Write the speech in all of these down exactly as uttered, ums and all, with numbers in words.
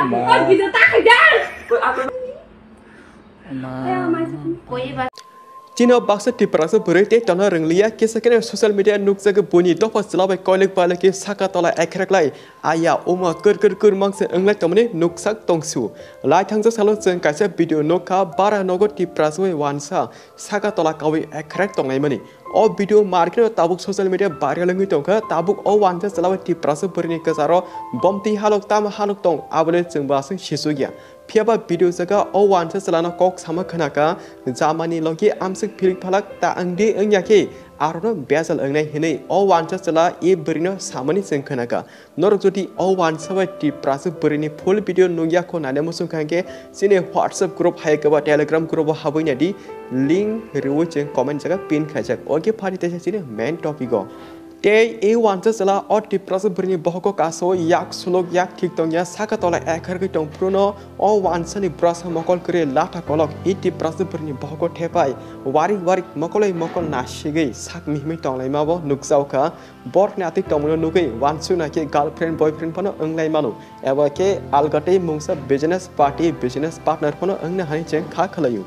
Video ta khai da. Chini o baksa Tiprasa bwrwi tei tongna rwngliya, kisa khe social media nukjagwi buini dopha chwla bai koilik bailokhe saka tola ekhrek lai, aya uma kwrkwr kwrmang se wnglai tongmani nuksak tongsu. Lai thangjak salo chwng kaisa video nukha, bara nogo Tiprasa bai wansa saka tola kawi ekhrek tonglaimani. O video market o tabuk social media viral wngwi tongkha, tabuk o wansa chwla bai Tiprasa bwrwini kwcharo bomtwi halok tamo halok tong, abole chwngbo aswk sisukya. Phiyaba video jaga o wansa chwlano kok sama khwnakha, jamani logi amswk philik phalak ta wngdi wngya khe arono bejal wngnai hinwi o wansa chwla e bwrwino samani chwng khwnakha. Norok jodi o wansa bai Tiprasa bwrwini full video nukya kho naina muchung kha hwnkhe chini WhatsApp group hai khe ba Telegram group o habwi naidi, link rwui chwng comment jaga pin khaijak. Oke phari teisa chini main topic o. Tei e wansa chwla o Tiprasa bwrwini bohogo kaso yak suluk yak thik tongya, saka tola ekhargwi tong phuru no o wansani brasa mokol kwrwi latha kolok e Tiprasa bwrwini bohogo thepai warik warik mokoloi mokol nasigwi sak mihimwi tonglaima bo nukjaokha. Borokni atwi tongmano nugwi wansukna khe girlfriend boyfriend phano wnglai mano, eba khe algatwi mungsa business party business partner phano wngna hani chwng kha khwlaio.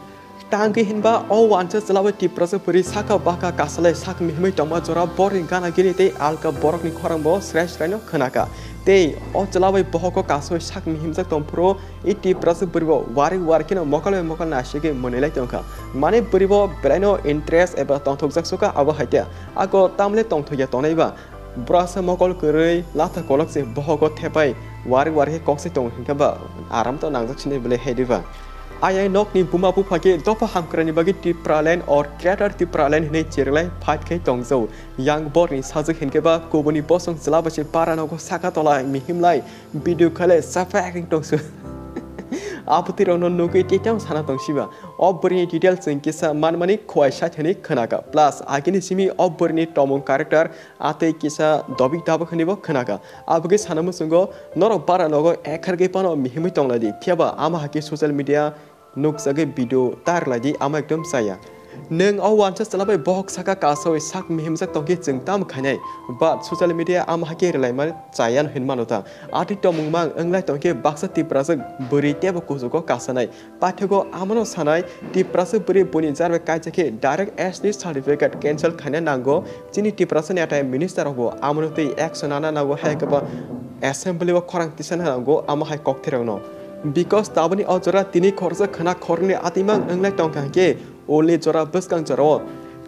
Tangwi hinba o wansa chwla bai Tiprasa bwrwi saka baka kasalai sak mihimwi tongma jora borokni gana gini tei alka borokni khorang bo srai srai no khwnakha. Tei o chwla bai bohogo kasoi sak mihimjak tong phuru e Tiprasa bwrwi bo warik warik kheno mokol bai mokol nasigwi mwnwilai tongkha. Mane bwrwi bo belaino interest eba tongthokjak sukha abo hai khe. Ako tamle tongthokya tongnai ba? Brasa mokol kwrwi latha kolok se bohogo thepai warik warik khe kok se tongo hinkhe ba aram to nangjak sini bele hai diba? Ayang nokni buma bupha khe dopha hamkrani bagwi Tipraland or Greater Tipraland hinwi cherlai fight khai tongjao. Yang borni sajwk hinkhe ba kubuni bosong chwla bai se para nogo saka tola mihimlai video khailai saphek ring tongsu. Aputirokno nugwi tei tang sana tongsiba. O bwrwini detail chwng kisa manmani khowai sait hwnwi khwnakha. Plus, agini simi o bwrwini tomung character atwi kisa dobik dabok hwnwi bo khwnakha. Abogwi sana muchungo norok bara nogo ekhargwi phano mihimwi tonglaidi. Phiyaba ama hakhe social media nukjagwi video tar laidi ama ekdom chaya. Nwng o wansa chwla bai bohok saka kasawi sak mihimjak tongkhe chwng tamo khainai? But social media ama hakhe rwlaima chaya hinmano ta. Atwi tomung mang wnglai tongkhe baksa Tiprasa bwrwi teibo kuchugo kasanai. Paithago amano sanai, Tiprasa bwrwi buini jar bai kaisa khe direct S T certificate cancel khaina nango. Chini Tiprasa netai minister rokbo amano twi action nana nango, hai khe ba assembly o khorang tisana nango amo hai kokthairokno. Because taboni o jora tini khoroksa khwna khoroknwi atwimang wnglai tongkha hwnkhe ulni jora bwskang jorao.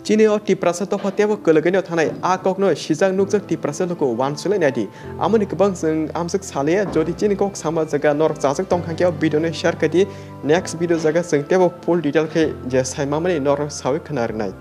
Chini o Tiprasa dopha teibo kwlwgwino thanai, a kokno sijak nukjak Tiprasa luku uansuknai naidi. Amoni kwbang chwng amswk salaya, jodi chini kok sama jaga norok chajak tongkha khe o video no share khaidi, next video jaga chwng teibo full detail khe je saimamani norok sawi khna rwnai.